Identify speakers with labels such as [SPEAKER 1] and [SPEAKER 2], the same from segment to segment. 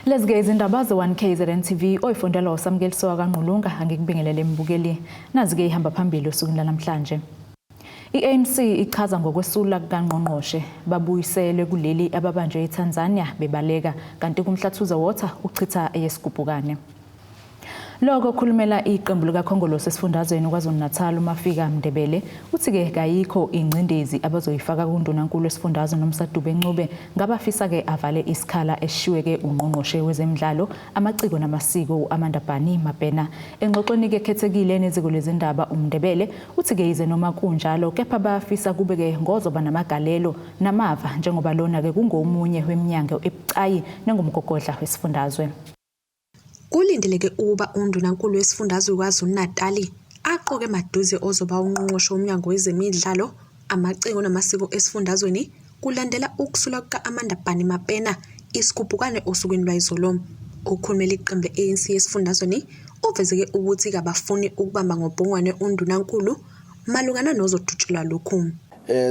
[SPEAKER 1] Lezi-ke izindaba ze-1 KZN TV oyifundelwa uSamukeliso kaNgqulunga angikubingelele mbukeli. Nazi-ke ihamba phambili osukwini lanamhlanje. I-ANC ichaza ngokwesula kukangqongqoshe babuyiselwe kuleli ababanjwe eTanzania bebaleka kanti kuMhlathuze Water uchitha eyesigubhukane. Lokho okhulumela iqembu likaKhongolose esifundazweni KwaZulu-Natal uMafika Mndebele uthi-ke kayikho ingcindezi abazoyifaka kundunankulu wesifundazwe Nomsa Dube Ncube ngabafisa-ke avale isikhala esishiwe-ke ungqongqoshe wezemidlalo amaciko namasiko u-Amanda Bhani Mabena. Engxoxweni-ke ekhethekile neziko lezindaba uMndebele uthi-ke yize noma kunjalo kepha bayafisa kube-ke ngozoba namagalelo namava njengoba lona-ke kungomunye weminyango ebucayi nengumgogodla wesifundazwe.
[SPEAKER 2] Kulindeleke ukuba uNdunankulu wesifundazwe KwaZulu-Natali aqoke maduze ozoba uNgqongqoshe woMnyango Wezemidlalo, Amaciko Namasiko esifundazweni kulandela ukusula kuka-Amanda Bhani Mapena isigubhukane osukwini lwayizolo. Okhulumela iqembu le-ANC esifundazweni uvezeke ukuthi kabafuni ukubamba ngobhongwane uNdunankulu malungana nozodutshelwa lokhu.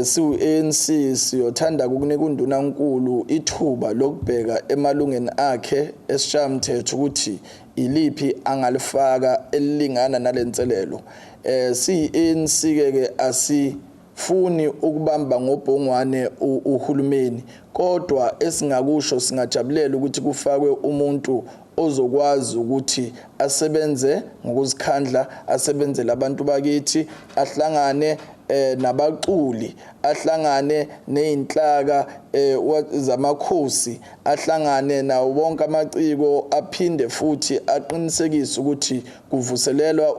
[SPEAKER 3] Siwu-ANC siyothanda ukunika undunankulu ithuba lokubheka emalungeni akhe esishayamthetho ukuthi iliphi angalifaka elilingana nale nselelo. Siyi-ANC ke ke asifuni ukubamba ngobhongwane uhulumeni kodwa esingakusho singajabulela ukuthi kufakwe umuntu ozokwazi ukuthi asebenze ngokuzikhandla asebenzele abantu bakithi ahlangane nabaculi ahlangane nezinhlaka zamakhosi ahlangane nawo bonke amaciko aphinde futhi aqinisekise ukuthi kuvuselelwa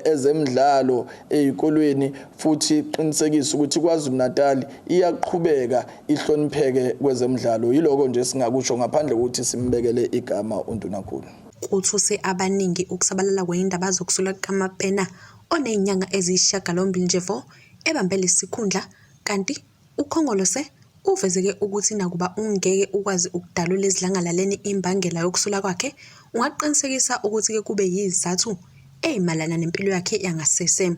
[SPEAKER 3] ezemidlalo ezikolweni futhi qinisekise ukuthi KwaZulu Natal iyaqhubeka ihlonipheke kwezemidlalo. Yiloko nje singakusho ngaphandle kokuthi simbekele igama undunankulu.
[SPEAKER 2] Kuthuse abaningi ukusabalala kwezindaba zokusula kukaMapena onezinyanga eziyisishiyagalombili nje vo ebambe lesi sikhundla kanti uKhongolose uvezeke ukuthi nakuba ungeke ukwazi ukudalula esidlangalaleni imbangela yokusula kwakhe, ungaqinisekisa ukuthi-ke kube yizizathu ezimayelana nempilo yakhe yangasese.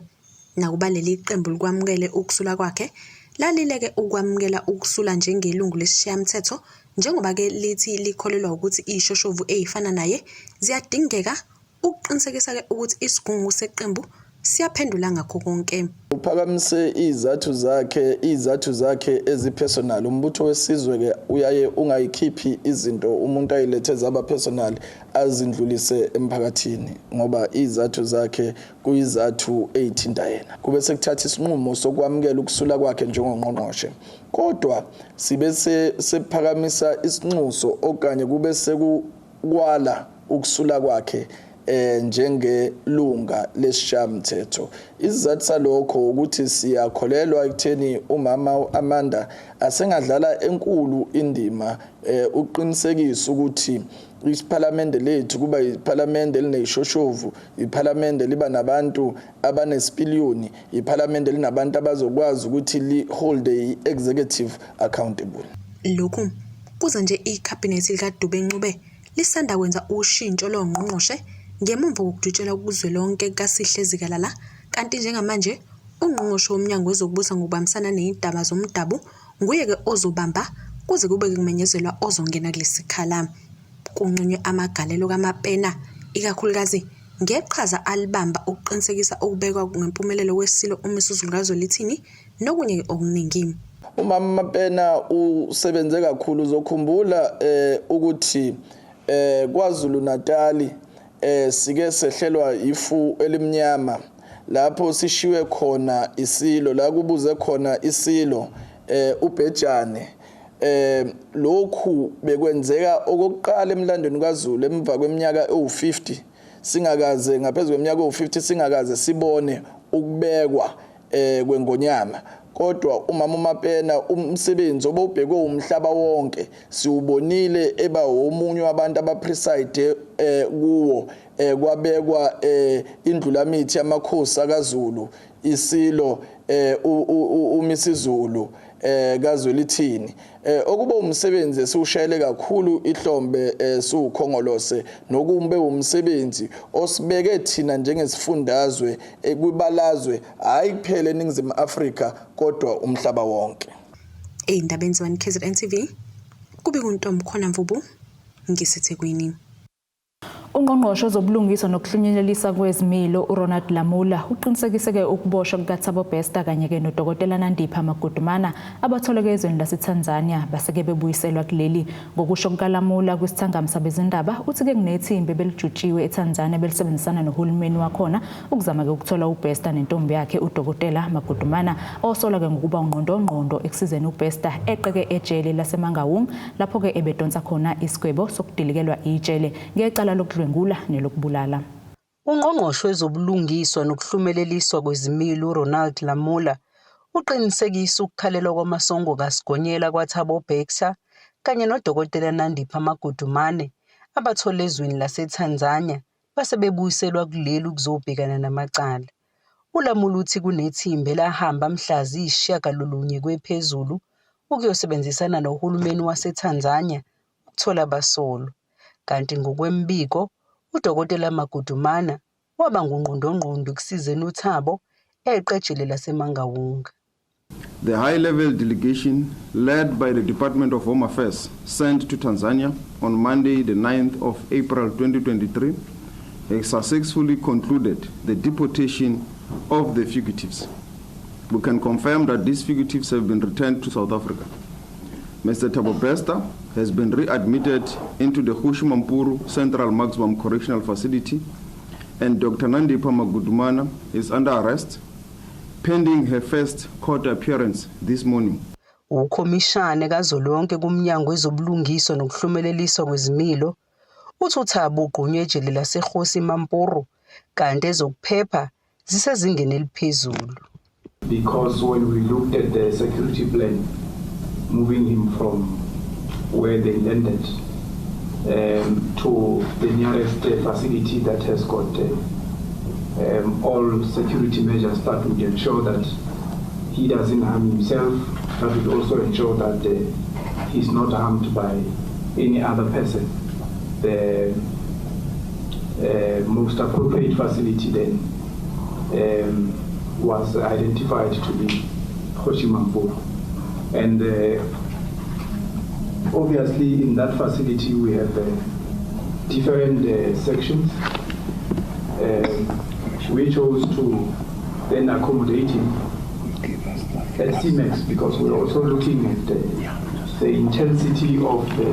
[SPEAKER 2] Nakuba leli qembu likwamukele ukusula kwakhe, lalileke ukwamukela ukusula njengelungu lesiShayamthetho njengoba-ke lithi likholelwa ukuthi iy'shoshovu ey'fana naye ziyadingeka ukuqinisekisa-ke ukuthi isigungu seqembu siyaphendula ngakho konke.
[SPEAKER 3] Uphakamise izathu zakhe izathu zakhe ezipersonal. Umbutho wesizwe ke uyaye ungayikhiphi izinto umuntu ayilethe zaba personal azindlulise emphakathini ngoba izathu zakhe kuyizathu eyithinta yena. Kube sekuthatha isinqumo sokwamukela ukusula kwakhe njengongqongqoshe. Kodwa sibe sephakamisa isinxuso okanye kube sekukwala ukusula kwakhe njengelunga lesishayamthetho. Isizathu salokho ukuthi siyakholelwa ekutheni umama uAmanda asengadlala enkulu indima uqinisekisa ukuthi isiphalamende lethu kuba iphalamende elineyishoshovu, iphalamende liba nabantu abanesipiliyoni, iphalamende linabantu abazokwazi ukuthi li-hold i-executive accountable.
[SPEAKER 2] Lokhu kuza nje ikhabhinethi likaDube Ncube lisanda kwenza ushintsho longqongqoshe ngemumva kokudutshelwa kuzwelonke kukaSihle Zikalala kanti njengamanje uNgqongqoshe woMnyango wezokuBusa ngokuBambisana neziNdaba zoMdabu nguye-ke ozobamba kuze kube kumenyezelwa ozongena kulesi sikhala. Kunqunywe amagalelo kaMapena ikakhulukazi ngeqhaza alibamba ukuqinisekisa ukubekwa ngempumelelo kweSilo uMisuzulu kaZwelithini nokunye-ke okuningi.
[SPEAKER 3] Umama Mapena usebenze kakhulu uzokhumbula ukuthi KwaZulu Natal sike sehlelwa ifu elimnyama lapho sishiwe khona isilo la kubuze khona isilo uBhejane. Lokhu bekwenzeka okokuqala emlandweni kaZulu emva kweminyaka ewu-50 singakaze ngaphezulu kweminyaka ewu-50 singakaze sibone ukubekwa kwengonyama. Kodwa umama uMapena umsebenzi obowubhekwe umhlaba wonke siwubonile eba omunye wabantu abapreside kuwo kwabekwa indlulamithi yamakhosi akaZulu isilo uMisizulu kaZwelithini okuba umsebenzi esiwushayele kakhulu ihlombe siwukhongolose nokumbe umsebenzi osibeke thina njengesifundazwe kwibalazwe hayi kuphela eNingizimu Afrika kodwa umhlaba wonke.
[SPEAKER 2] Ey'ndabeni ze-1 KZN TV, kubika uNtombi Khona Mvubu. ngiseThekwini.
[SPEAKER 1] Ungqongqoshe wezobulungiswa nokuhlunyelelisa kwezimilo uRonald Lamola uqinisekise-ke ukuboshwa kukaThabo Bester kanye-ke noDokotela Nandipha Magudumana abatholeke ezweni laseTanzania baseke bebuyiselwa kuleli. Ngokusho kukaLamola kwisithangami sabezindaba uthi-ke kunethimba ebelijutshiwe eTanzania belisebenzisana nohulumeni wakhona ukuzama-ke ukuthola uBester nentombi yakhe uDokotela Magudumana osolwa-ke ngokuba ungqondongqondo ekusizeni uBester eqeke ejele laseMangaung lapho-ke ebedonsa khona isigwebo sokudilikelwa ijele ngecala lokudlwengula nelokubulala.
[SPEAKER 4] Ungqongqoshe wezoBulungiswa nokuHlumeleliswa kweZimilo uRonald Lamola uqinisekise ukukhalelwa kwamasongo kaSigonyela kwaThabo Bester kanye noDokotela Nandipha Magudumane abathola ezweni laseTanzania base bebuyiselwa kuleli ukuzobhekana namacala. ULamola uthi kunethimba elahamba mhla ziyisishiyagalolunye kwephezulu ukuyosebenzisana nohulumeni waseTanzania ukuthola abasolwa. Kanti ngokwembiko, uDokotela Magudumana waba ngungqondongqondo ekusizeni uThabo eqe ejele laseMangaung.
[SPEAKER 5] The high-level delegation led by the Department of Home Affairs sent to Tanzania on Monday, the 9th of April 2023, has successfully concluded the deportation of the fugitives. We can confirm that these fugitives have been returned to South Africa. Mr. Thabo Bester has been readmitted into the Kgosi Mampuru Central Maximum Correctional Facility, and Dr. Nandipha Magudumana is under arrest pending her first court appearance this morning.
[SPEAKER 4] Ukhomishane kazwelonke kumnyango wezobulungiswa nokuhlumeleliswa kwezimilo uthi uThabo ugqunywe ejele laseKgosi Mampuru kanti ezokuphepha zisezingeni eliphezulu.
[SPEAKER 6] Because when we looked at the security plan, moving him from where they landed to the nearest facility that has got all security measures that would ensure that he doesn't harm himself, that would also ensure that he's not harmed by any other person. The most appropriate facility then was identified to be Kgosi Mampuru. And obviously in that facility we have different sections. We chose to then accommodate him at C-Max because we're also looking at the intensity of the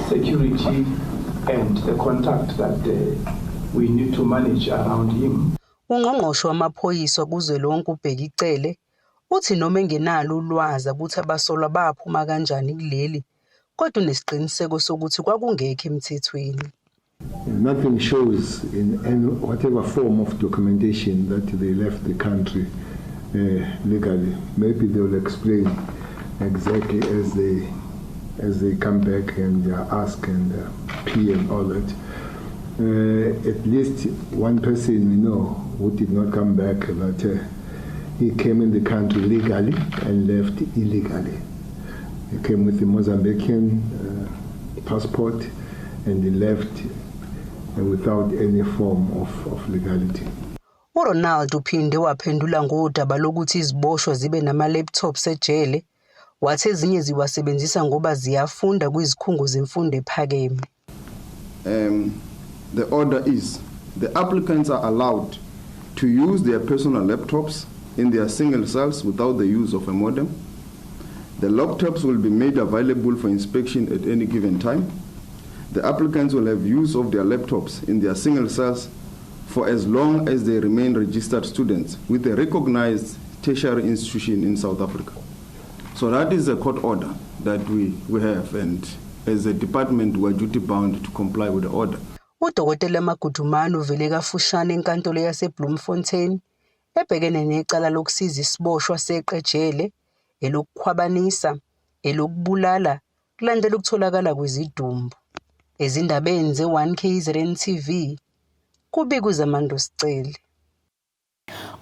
[SPEAKER 6] security and the contact that we need to manage around him.
[SPEAKER 4] Ungqongqoshe wamaphoyisa kuzwelonke uBheki Cele uthi noma engenalo ulwazi ukuthi abasolwa baphuma kanjani kuleli kodwa unesiqiniseko sokuthi kwakungekho emthethweni.
[SPEAKER 7] Nothing shows in any, whatever form of documentation that they left the country legally. Maybe they will explain exactly as they come back and ask and plea and all that. At least one person we know who did not come back, that he came in the country legally and left illegally. He came with the Mozambican passport and he left without any form of legality.
[SPEAKER 4] URonald uphinde waphendula ngodaba lokuthi iziboshwa zibe nama-laptops ejele, wathi ezinye ziwasebenzisa ngoba ziyafunda kwizikhungo zemfundo ephakeme.
[SPEAKER 5] The order is the applicants are allowed to use their personal laptops in their single cells without the use of a modem. The laptops will be made available for inspection at any given time. The applicants will have use of their laptops in their single cells for as long as they remain registered students with a recognized tertiary institution in South Africa. So that is a court order that we have, and as a department, we are duty bound to comply with the order.
[SPEAKER 4] UDokotela Magudumana uvele kafushane enkantolo yaseBloemfontein ebhekene necala lokusiza isiboshwa seqe ejele, elokukhwabanisa, elokubulala kulandela ukutholakala kwezidumbu. Ezindabeni ze-1 KZN TV, kubika uZamando Siceli.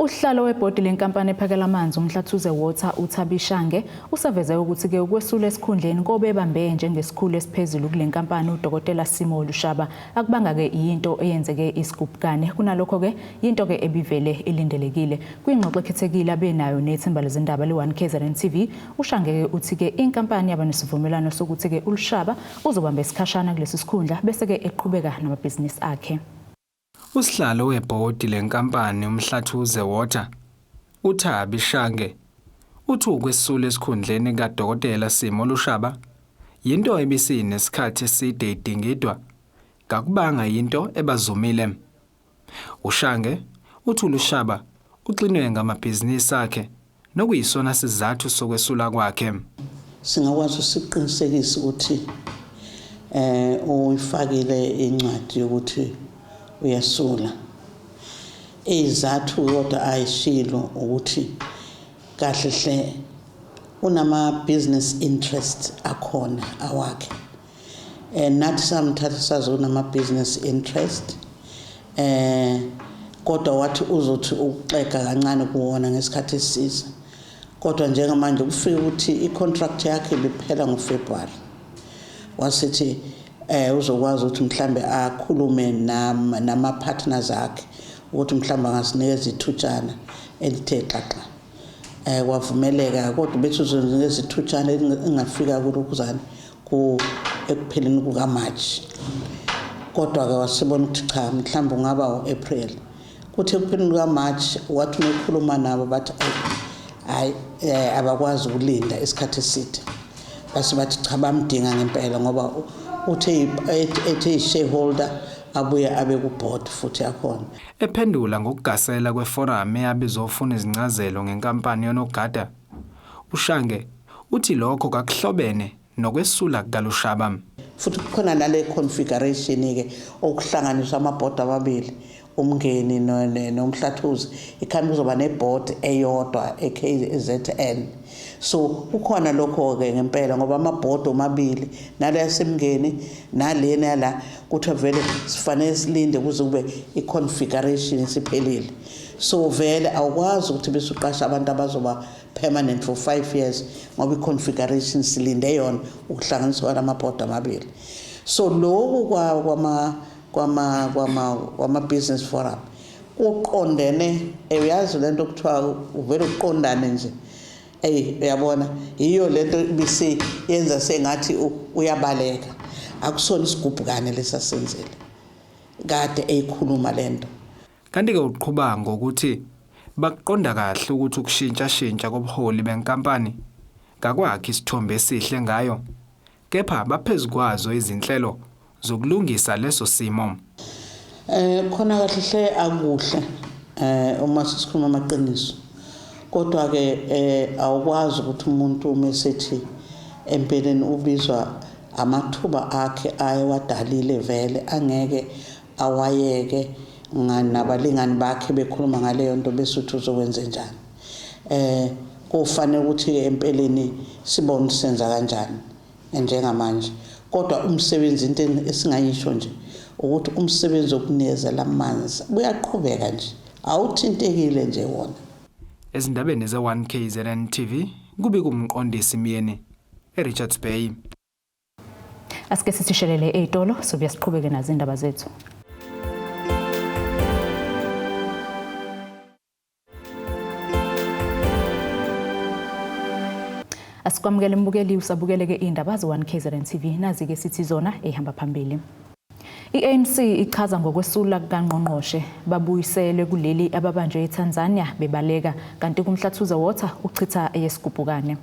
[SPEAKER 1] Usihlalo webhodi lenkampani ephakela amanzi uMhlathuze Water uThabi Shange useveze ukuthi-ke ukwesula esikhundleni kobebambe njengesikhulu esiphezulu kule nkampani uDokotela Simo Lushaba akubanga-ke yinto eyenzeke isigubhukane, kunalokho-ke yinto-ke ebivele ilindelekile. Kwingxoxo ekhethekile abenayo nethimba lezindaba le-1 KZN TV, uShange-ke uthi-ke inkampani yaba nesivumelwano sokuthi-ke uLushaba uzobamba isikhashana kulesi sikhundla bese-ke eqhubeka namabhizinisi akhe.
[SPEAKER 8] Usihlalo webhodi lenkampani uMhlathuze Water, uThabi Shange, uthi ukwesula esikhundleni kaDokotela Simo Lushaba yinto ebisinesikhathi eside idingidwa, kakubanga yinto ebazumile. UShange uthi uLushaba uxinwe ngamabhizinisi akhe nokuyisona sizathu sokwesula kwakhe.
[SPEAKER 9] Singakwazi ukusiqinisekisa ukuthi uyifakile incwadi yokuthi uyesula. Izathu kodwa ayishilo ukuthi kahle hle unama business interest akhona awakhe. Nathi samthatha sazi unama business interest, kodwa wathi uzothi ukuxega kancane kuwona ngesikhathi esisiza. Kodwa njengamanje kufike ukuthi i-contract yakhe ibiphela ngoFebruary, wasithi uzokwazi ukuthi mhlambe akhulume nama partners akhe ukuthi mhlambe angasinikeza ithutshana elithe xaxa. Kwavumeleka, kodwa bethi uzonikeza ithutshana engafika kulokhuzana ku ekupheleni kuka March, kodwa ke wasibona ukuthi cha, mhlawumbe ungaba uApril. Kuthi ekupheleni kuka March wathi uma ekhuluma nabo bathi hayi, abakwazi ukulinda isikhathi eside, base bathi cha, bamdinga ngempela ngoba uthe ethe shareholder abuye abe ku board futhi yakhona.
[SPEAKER 8] Ephendula ngokugasela kweforum eyabizofuna izincazelo ngenkampani yonogada, uShange uthi lokho kakuhlobene nokwesula kukaLushaba.
[SPEAKER 9] Futhi kukhona nale configuration ke okuhlanganiswa amabhodi amabili, uMngeni noMhlathuze, ikhambi kuzoba neboard eyodwa eKZN. So kukhona lokho ke ngempela ngoba amabhodi omabili, nale yaseMngeni nalena yala, kuthiwa vele sifanele silinde kuze kube i-configuration isiphelile. So vele awukwazi ukuthi bese uqasha abantu abazoba permanent for 5 years ngoba i-configuration silinde yona ukuhlanganiswa kwalamabhodi amabili. So lokhu kwama kwama kwama kwama business forum kuqondene, uyazi lento kuthiwa uvele uqondane nje. Ey, uyabona, yiyo lento ibisi yenza sengathi uyabaleka. Akusona isigubhukane lesasenzile, kade eyikhuluma lento.
[SPEAKER 8] Kanti-ke uqhuba ngokuthi bakuqonda kahle ukuthi ukushintshashintsha kobuholi benkampani kakwakhi isithombe esihle ngayo, kepha baphezu kwazo izinhlelo zokulungisa leso simo.
[SPEAKER 9] Khona kahle hle akuhle uma sisikhuluma amaqiniso. Kodwa ke awukwazi ukuthi umuntu uma esethi empeleni ubizwa amathuba akhe ayewadalile vele angeke awayeke nabalingani bakhe bekhuluma ngaleyo nto bese uthi uzokwenza njani. Kufanele ukuthi empeleni sibone ukuthi senza kanjani njengamanje. Kodwa umsebenzi, into esingayisho nje ukuthi umsebenzi wokunikezela amanzi uyaqhubeka nje, awuthintekile nje wona.
[SPEAKER 8] Ezindabeni ze-1 KZN TV, kubika uMqondisi Myeni eRichards Bay.
[SPEAKER 1] Asike sithishelele ey'tolo, sobuya siqhubeke nazo indaba zethu. Asikwamukele mbukeli, usabukeleke iy'ndaba ze-1 KZN TV, nazi-ke sithi zona ey'hamba phambili. I-ANC ichaza ngokwesula kukaNgqongqoshe, babuyiselwe kuleli ababanjwe eTanzania bebaleka, kanti kuMhlathuze Water uchitha eyesigubhukane.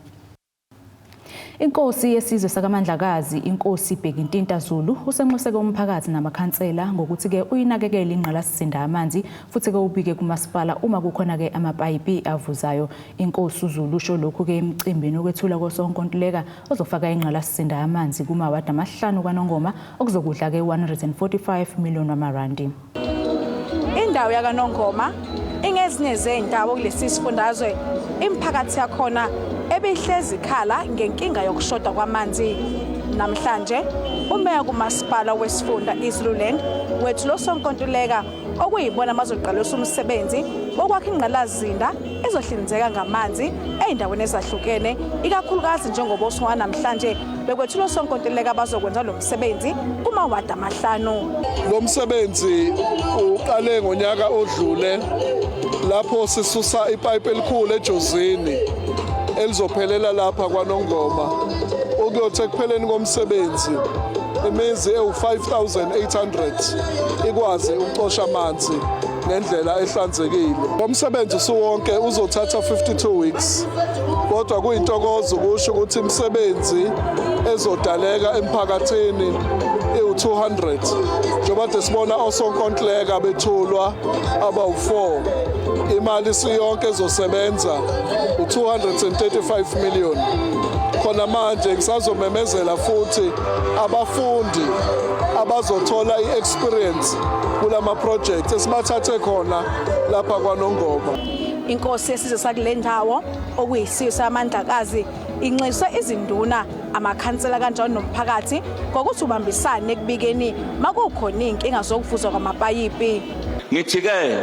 [SPEAKER 1] Inkosi yesizwe sakaMandlakazi, Inkosi Bhekintinta Zulu, usenxuseke umphakathi namakhansela ngokuthi-ke uyinakekele ingqalasizinda yamanzi futhi-ke ubike kumasipala uma kukhona-ke amapayipi avuzayo. Inkosi uZulu usho lokhu-ke emcimbini wokwethula kosonkontileka ozofaka ingqalasizinda yamanzi kumawadi amahlanu kwaNongoma okuzokudla-ke 145 million wamarandi.
[SPEAKER 10] Indawo yakaNongoma ingezinye zezindawo kulesi sifundazwe imiphakathi yakhona ebihlezi ikhala ngenkinga yokushoda kwamanzi. Namhlanje umeya kumasipala wesifunda iZululand wethu losonkontileka okuyibona abazoqalisa umsebenzi wokwakha ingqalasizinda ezohlinzeka ngamanzi ey'ndaweni ezahlukene, ikakhulukazi njengoba usuku wanamhlanje bekwethulwa osonkontileka abazokwenza lo msebenzi kumawadi amahlanu.
[SPEAKER 11] Lo msebenzi uqale ngonyaka odlule lapho sisusa ipayipi elikhulu eJozini elizophelela lapha kwaNongoma, okuyothi ekupheleni komsebenzi imizi ewu-5800 ikwazi ukucosha amanzi ngendlela ehlanzekile. Lo msebenzi usuwonke uzothatha 52 weeks, kodwa kuyintokozo ukusho ukuthi imisebenzi ezodaleka emphakathini iwu-200, njengoba kade sibona osonkontileka bethulwa abawu-4. Imali isiyonke ezosebenza u-235 million. Khona manje ngisazomemezela futhi abafundi abazothola i-experience kulama projects esibathathe khona lapha kwaNongoma.
[SPEAKER 10] Inkosi yesizwe sakule ndawo, okuyisizwe saMandlakazi, inxuse izinduna, amakhansela kanjalo nomphakathi ngokuthi ubambisane ekubikeni makukhona iy'nkinga zokuvuzwa kwamapayipi.
[SPEAKER 12] Ngithi-ke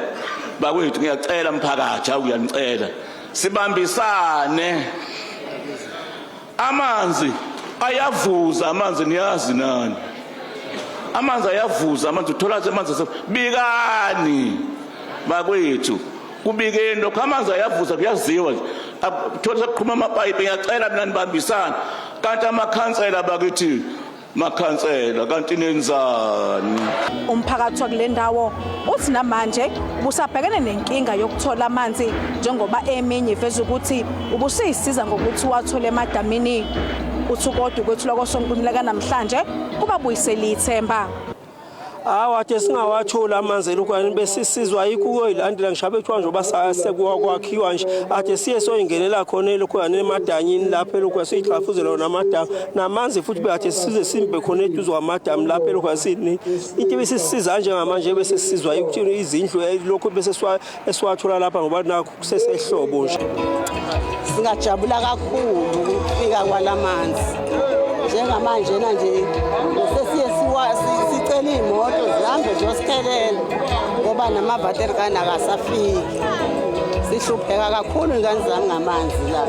[SPEAKER 12] bakwethu, ngiyacela mphakathi, awu ngiyanicela, sibambisane. Amanzi ayavuza, amanzi niyazi nani, amanzi ayavuza, amanzi uthola amanzi. Bikani bakwethu, kubikeni lokho, amanzi ayavuza, kuyaziwa nje, thola sekuqhuma amapayipi. Ngiyacela mina nibambisane. Kanti amakhansela bakithi, makhansela, kanti nenzani?
[SPEAKER 10] Umphakathi wakule ndawo uthi namanje ubusabhekene nenkinga yokuthola amanzi, njengoba eminye iveza ukuthi ubusiyisiza ngokuthi wathole emadamini. Uthi kodwa ukwethulwa kosonkontileka namhlanje kubabuyisela ithemba.
[SPEAKER 13] Hawu, ade singawatholi amanzi elokwane, besisizwa ayikho ukuyoyilandela ngisho abethiwa njengoba sekuwakwakhiwa nje, ade siye soyingenela khona elokhuyane emadanyini lapho elokhuya siyixhafuzela wona amadamu namanzi futhi, bekade size simbe khona eduze kwamadamu lapho elokhuya sini. Into ebesisiza njengamanje bese sisizwa ukuthi izindlu lokhu bese esiwathola lapha, ngoba nakho kusesehlobo nje.
[SPEAKER 14] Singajabula kakhulu ukufika kwalamanzi. Njengamanje na nje sesiye sicela iy'moto zihambe ziyosikhelela ngoba nama-water can akasafiki. Sihlupheka kakhulu, ingane zami, ngamanzi la.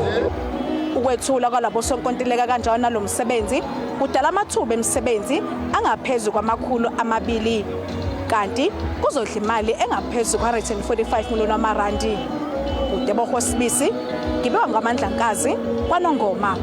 [SPEAKER 10] Ukwethula kwalabo sonkontileka kanjalo nalo msebenzi kudala amathuba emisebenzi angaphezu kwama-200, kanti kuzodla imali engaphezu kwa-145 miliyoni wamarandi. UTebogo Sibisi, ngibekwa ngaMandlakazi kwaNongoma.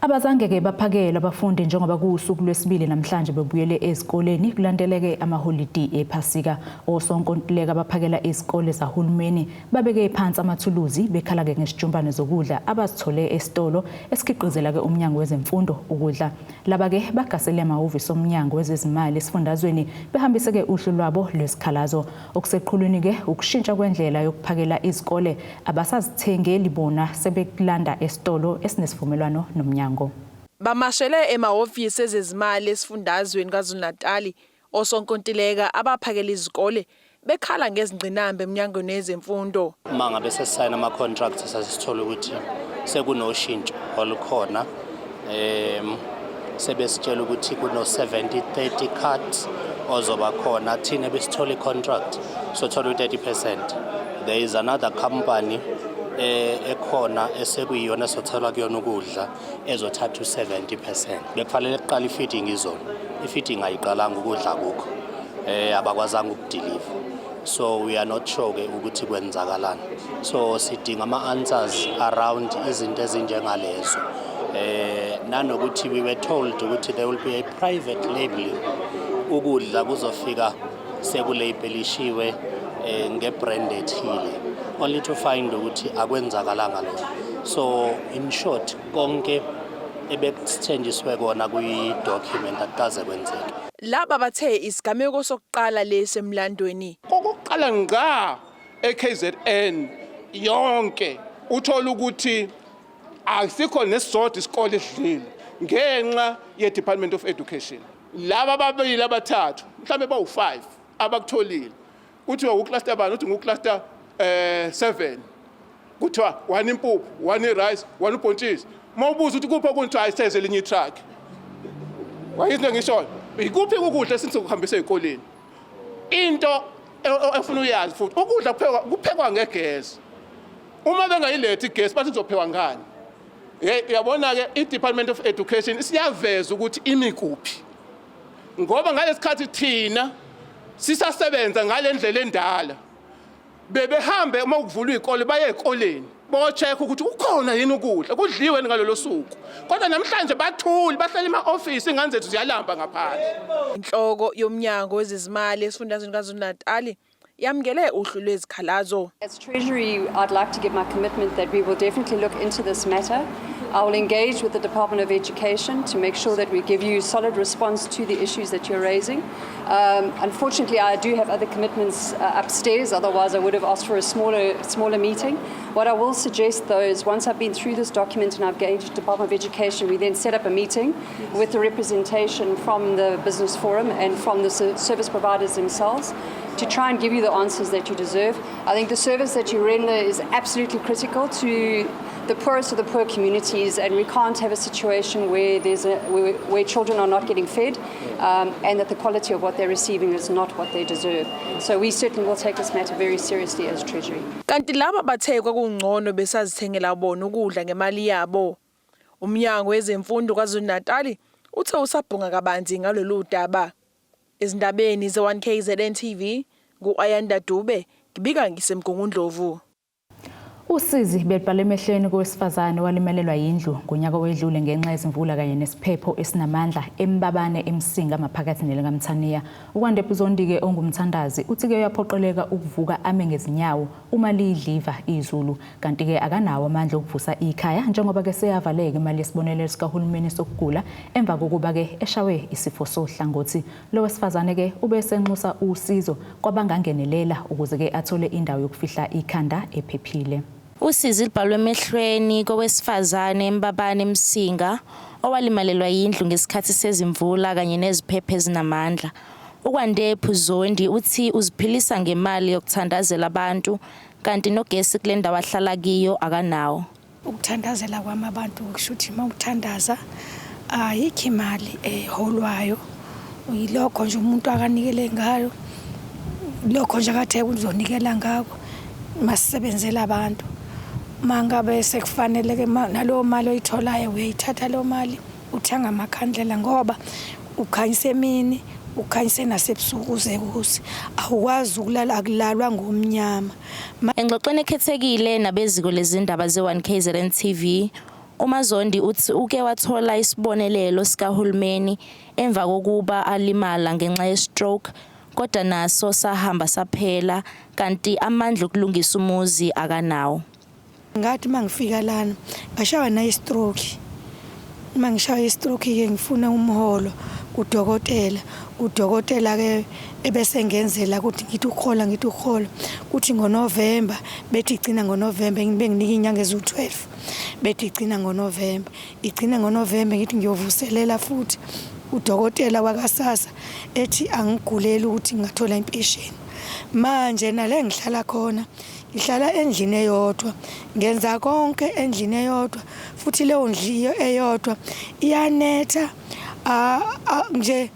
[SPEAKER 1] Abazange-ke baphakelwe abafundi njengoba kuwusuku lwesibili namhlanje bebuyele ezikoleni kulandeleke amaholidi ephasika. Osonkontileka abaphakela izikole zahulumeni babeke phansi amathuluzi, bekhala-ke ngesijumbane zokudla abazithole esitolo esikhiqizela-ke umnyango wezemfundo ukudla. Laba-ke bagasele amahhovisi omnyango wezezimali esifundazweni behambise-ke uhlu lwabo lwezikhalazo. Okuseqhulwini-ke ukushintsha kwendlela yokuphakela izikole, abasazithengeli bona, sebekulanda esitolo esinesivumelwano nomnyango.
[SPEAKER 15] Bamashele emahhovisi ezezimali esifundazweni KwaZulu-Natali osonkontileka abaphakela izikole, bekhala ngezingqinamba emnyangweni wezemfundo.
[SPEAKER 16] Uma ngabe sesisayina ama-contract, sasithola ukuthi sekunoshintsho olukhona, sebesitshela ukuthi kuno-70 30 cut ozoba khona. Thina besithola i-contract, sothola u-30%. There is another company ekhona esekuyiyona sothola kuyona ukudla, ezothatha u-70%. Bekufanele kuqala i-feeding izolo, i-feeding ayiqalanga, ukudla kukho, abakwazanga ukudeliver, so we are not sure ke ukuthi kwenzakalani. So sidinga ama-answers around izinto ezinjengalezo, nanokuthi we were told ukuthi there will be a private labeling, ukudla kuzofika sekulebelishiwe ngebrand ethile, only to find ukuthi akwenzakalanga lokho. So in short, konke ebekusithenjiswe kona kwi-document akukaze kwenzeke.
[SPEAKER 15] Laba bathe isigameko sokuqala lesi emlandweni.
[SPEAKER 17] Kokuqala ngqa eKZN yonke uthola ukuthi asikho nesisodwa isikole esidlile ngenxa ye-Department of Education. Laba ababili, abathathu, mhlawumbe bawu-5 abakutholile. Kuthiwa ucluster bani, uthi ngucluster 7, kuthiwa one impuphu, one rice, one ubhontshisi. Uma ubuza ukuthi kuphi okunye, kuthiwa ayiseze elinye itruck. Wayizinto ngishoyo, ikuphi ukudla esizokuhambisa ey'koleni? Into Efuna uyazi futhi ukudla kuphekwa kuphekwa ngegesi. Uma bengayilethi igesi bathi kuzophekwa ngani? Hey, uyabona ke i-Department of Education isiyaveza ukuthi imi kuphi. Ngoba ngalesikhathi thina sisasebenza ngalendlela endala. Bebehambe uma kuvulwa izikole baye ezikoleni bocheck ukuthi kukhona yini ukudla kudliwe ngalolo suku. Kodwa namhlanje bathuli bahlala ema-office ingane zethu ziyalamba ngaphandle.
[SPEAKER 15] Inhloko yomnyango wezezimali esifundazweni KwaZulu-Natali yamukele uhlu lwezikhalazo.
[SPEAKER 18] As Treasury, I'd like to give my commitment that we will definitely look into this matter. I will engage with the Department of Education to make sure that we give you solid response to the issues that you're raising. Unfortunately, I do have other commitments upstairs, otherwise I would have asked for a smaller meeting. What I will suggest, though, is once I've been through this document and I've engaged Department of Education, we then set up a meeting with the representation from the Business Forum and from the service providers themselves to try and give you the answers that you deserve. I think the service that you render is absolutely critical to the poorest of the poor communities, and we can't have a situation where children are not getting fed and that the quality of what they're receiving is not what they deserve. So we certainly will take this matter very seriously as Treasury.
[SPEAKER 15] Kanti laba bathe kwakungcono besazithengela bona ukudla ngemali yabo. Umnyango wezemfundo KwaZulu-Natal uthe usabhunga kabanzi ngalolu daba. Ezindabeni ze-1KZN TV, ngu-Ayanda Dube, ngibika ngiseMgungundlovu.
[SPEAKER 1] Usizi belibhala emehlweni kowesifazane walimelelwa yindlu ngonyaka owedlule ngenxa yezimvula kanye nesiphepho esinamandla eMbabane eMsinga maphakathi nelikaMthaniya. UKwandephu Zondi-ke ongumthandazi uthi-ke uyaphoqeleka ukuvuka ame ngezinyawo uma liyidliva izulu, kanti-ke akanawo amandla okuvusa ikhaya njengoba-ke seyavaleka imali yesibonelelo sikahulumeni sokugula emva kokuba-ke eshawe isifo sohlangothi. Lo wesifazane-ke ube esenxusa usizo kwabangangenelela ukuze-ke athole indawo yokufihla ikhanda ephephile.
[SPEAKER 19] Usizi libhalwe emehlweni kowesifazane eMbabane eMsinga owalimalelwa yindlu ngesikhathi sezimvula kanye neziphepho ezinamandla. UKwandephu Zondi uthi uziphilisa ngemali yokuthandazela abantu kanti nogesi kule ndawo ahlala kiyo akanawo.
[SPEAKER 20] Ukuthandazela kwami abantu kusho ukuthi uma uthandaza ayikho imali eholwayo, yilokho nje umuntu akanikele ngayo, lokho nje akathe uzonikela ngako, masisebenzela abantu. Uma ngabe sekufanele-ke nalowo mali oyitholayo uyayithatha leyo mali uthenga amakhandlela, ngoba ukhanyisa emini ukhanyise nasebusuku uze kuse, awukwazi ukulala, akulalwa ngomnyama.
[SPEAKER 19] Engxoxweni ekhethekile nabeziko lezindaba ze-1KZN TV, uMazondi uthi uke wathola isibonelelo sikahulumeni emva kokuba alimala ngenxa ye-stroke, kodwa naso sahamba saphela kanti amandla okulungisa umuzi akanawo.
[SPEAKER 20] Ngathi mangifika lana ngashawa nayi stroke. Uma ngishawa i-stroke ke ngifuna umholo kudokotela, udokotela ke ebese ngenzela ukuthi ngithi ukuhola, ngithi ukuhola, kuthi ngoNovember bethi igcina ngoNovember, benginika inyanga eziwu-12, bethi igcina ngoNovember, igcina ngoNovember, ngithi ngiyovuselela futhi, udokotela wakaSASSA ethi angiguleli ukuthi ngingathola impesheni. Manje nale ngihlala khona, ngihlala endlini eyodwa, ngenza konke endlini eyodwa, futhi leyo ndlu eyodwa iyanetha nje.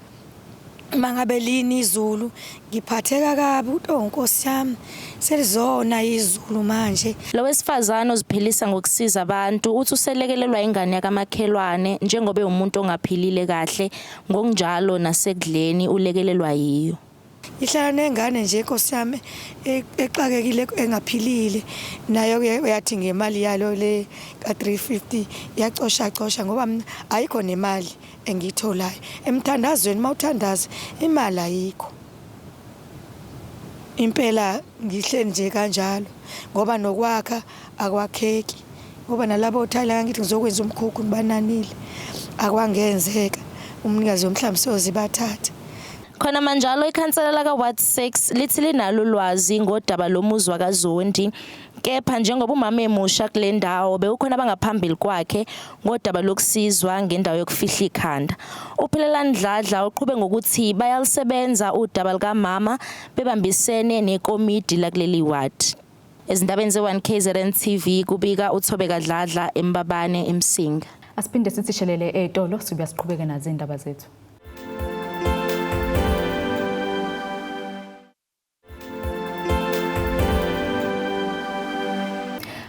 [SPEAKER 20] Mangabe lina izulu ngiphatheka kabi ukuthi oh Nkosi yami, selizona izulu manje.
[SPEAKER 19] Lo wesifazane oziphilisa ngokusiza abantu uthi uselekelelwa ingane yakamakhelwane njengoba ewumuntu ongaphilile kahle, ngokunjalo nasekudleni ulekelelwa yiyo.
[SPEAKER 20] Ngihlala nengane nje Nkosi yami exakekile, engaphilile, nayo ke uyathi ngemali yalo le ka 350 iyacosha cosha, ngoba mina ayikho nemali engiyitholayo emthandazweni. Mawuthandaza imali ayikho impela, ngihleli nje kanjalo ngoba nokwakha akwakheki, ngoba nalabo othayela ngithi ngizokwenza umkhukhu ngibananile, akwangenzeka, umnikazi womhlaba sozibathatha.
[SPEAKER 19] Khona manjalo ikhansela laka-Ward 6 lithi linalo ulwazi ngodaba lomuzi wakaZondi, kepha njengoba umama emusha kule ndawo bekukhona abangaphambili kwakhe ngodaba lokusizwa ngendawo yokufihla ikhanda. UPhilelani Dladla uqhube ngokuthi bayalisebenza udaba lukamama bebambisene nekomidi lakuleli ward. Ezindabeni ze-1KZN TV kubika uThobeka Dladla eMbabane eMsinga.
[SPEAKER 1] Asiphinde sithi shelele ey'tolo, sibuya siqhubeke nazo iy'ndaba zethu.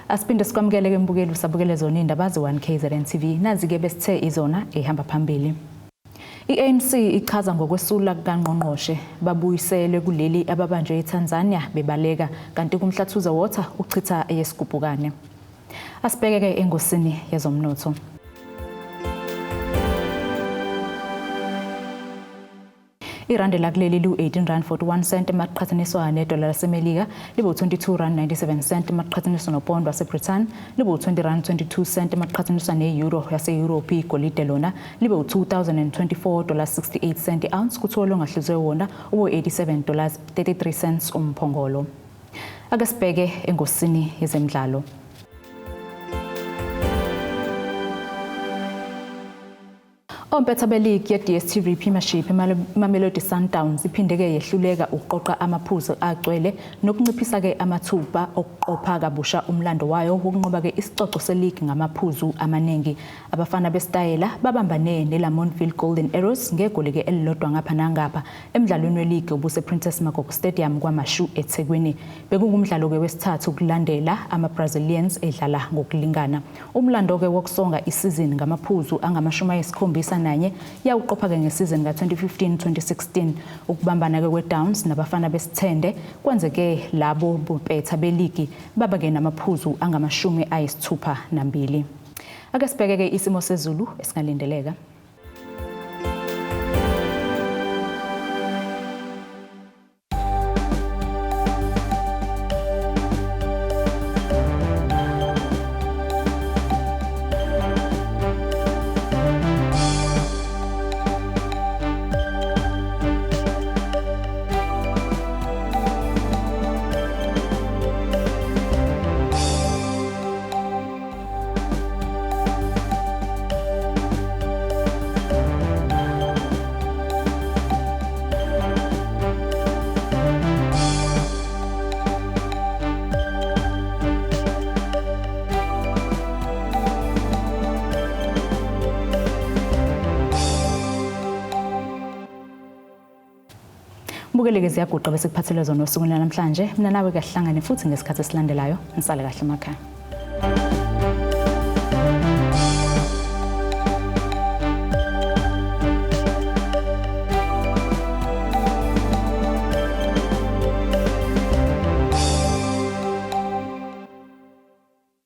[SPEAKER 1] Asiphinde sikwamukele ke mbukeli usabukele zona indaba ze-1 KZN TV. Nazi-ke besithe izona ehamba phambili. I-ANC ichaza ngokwesula kukaNgqongqoshe babuyiselwe kuleli ababanjwe eTanzania bebaleka kanti kuMhlathuze Water uchitha eyesigubhukane. Asibheke-ke engosini yezomnotho. Irandi lakuleli liwu-18 rand 41 cent maqhathaniswa nedola laseMelika, libu-22 rand 97 cent maqhathaniswa nopondo waseBrithani, libu-20 rand 22 cent maqhathaniswa ne-euro yase-Europe. Igolide lona libe u-2024 dollars 68 cent i-ounce, kuthiwa olungahluzwe wona ubu-87 dollars 33 cents umphongolo. Ake sibheke engosini yezemidlalo. Ompetha beligi ye-DStv Premiership iMamelodi Sundowns iphinde-ke yehluleka ukuqoqa amaphuzu agcwele nokunciphisa-ke amathuba okuqopha kabusha umlando wayo wokunqoba-ke isicoco seligi ngamaphuzu amaningi. Abafana besitayela babambane neLamontville Golden Arrows ngegoli-ke elilodwa ngapha nangapha emdlalweni weligi obusePrincess Magogo Stadium KwaMashu eThekwini. Bekungumdlalo-ke wesithathu kulandela ama-Brazilians edlala ngokulingana. Umlando-ke wokusonga isizini ngamaphuzu angamashumi ayisikhombisa nanye yawuqopha-ke ngesizini ka-2015-2016. Ukubambana-ke kwe-Downs nabafana besithende kwenzeke labo bompetha beligi baba-ke namaphuzu angamashumi ayisithupha nambili. Ake sibheke-ke isimo sezulu esingalindeleka. Bukeleke ziyaguqa bese kuphathelwe zona osukwini namhlanje. Mina nawe kahlangane futhi ngesikhathi esilandelayo. Nisale kahle emakhaya.